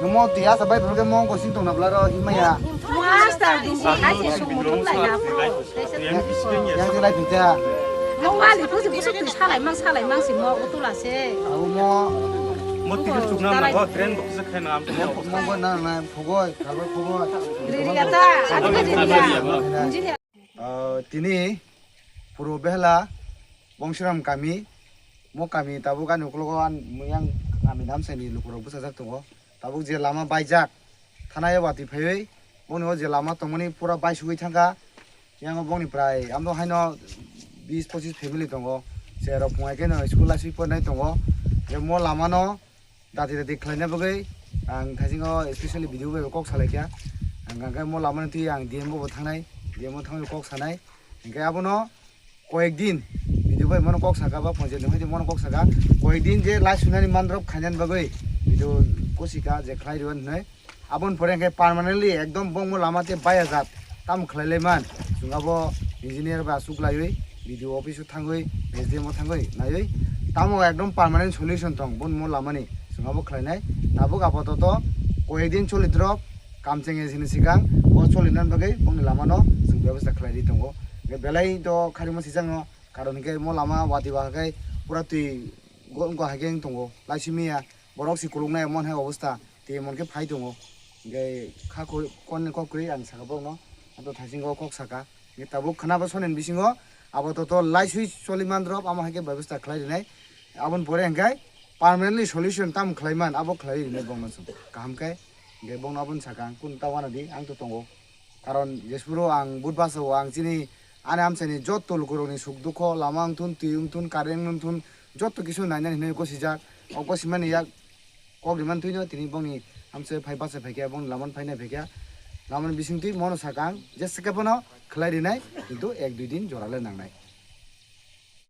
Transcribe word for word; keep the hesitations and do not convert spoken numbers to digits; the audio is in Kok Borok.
Mo tiya sabai phulke mo ko sing tongna blaro himaya. Master dum ko hai se sung mo lai na. Yang yang lai pita. Mo wali ko se busuk tu salai mang salai mang si mo utula se. Au mo. Mo ticket chukna na ko train ko se khaina am. Mo mo na na phugoi, kabo phugoi. Riri ata, ata riri ata. Ah, tini puro behla Bongshiram kami, mo kami tabuk ani ukologo ang muyang kami namsani lukurok bwsajak tongo. Tabuk je lama baijak, thana o watwi phaiwi, boni o je lama tongmani pura baisugwi thangkha. Yang bongni prai amdo haino bis pochis family tongo. Cherok phungai khe no school laiswi pornai tongo. Je mo lama no dati dati khlaina bagwi ang thaisingo specially video bai kok salaikha. Ang hwnkhe mo lamani twi ang D M o bo thangnai, D M o thangwi kok sanai. Hwnkhe abono koyek din video bai mono kok saka ba ponchayat ni hoite mono kok saka koyek din je lai sunani mandrop khainani bagwi video kosika je khlai rw hinwi. Aboni pore hwnkhe permanently ekdom bongmo lama tei baya jat tamo khlai lai man. Chwng abo engineer ba aswk laiwi B D O office o thangwi S D M o thangwi naiwi tamo ekdom permanent solution tong bongmo lamani chwng abo khlainai. Tabuk apatot koyek din choli drop kam chengya sini sikang bo choli nan bagwi bongni lamano chwng bebasta khlai ri tongo. Hwnkhe belai to kharima sijakno karon hwnkhe mo lama watwi ba hwnkhe pura twi go wngkha hai khe wng tongo laisimiya borok si kuluknai emon hai obostha. Tei emon khe phai tongo. Hwnkhe kha khoi kon kok kwrwi ang saka borokno. Abo thaisingo kok saka. Hwnkhe tabuk khna bo sonen bisingo abo toto laiswi choli mandrop amo hai khe bebasta khlai rinai. Aboni pore hwnkhe permanently solution tamo khlai man abo khlai rinai bongno chwng. Kaham khe hwnkhe bongno aboni saka ang kun ta wana di ang to tongo. Karon jesphuru ang budbasa o ang chini ani amchaini jotto lukurokni suk dukho lama wngthun twi wngthun current wngthun jotto kisu nainani hinwi gosijak. O gosimani yak kok rimani twino tini bongni hamsai phai bachai phaikha bongni lamani phainai phaikha lamani bisingtwi mono sakang jesa khe bono khlai rinai kintu ek dui din jora le nangnai.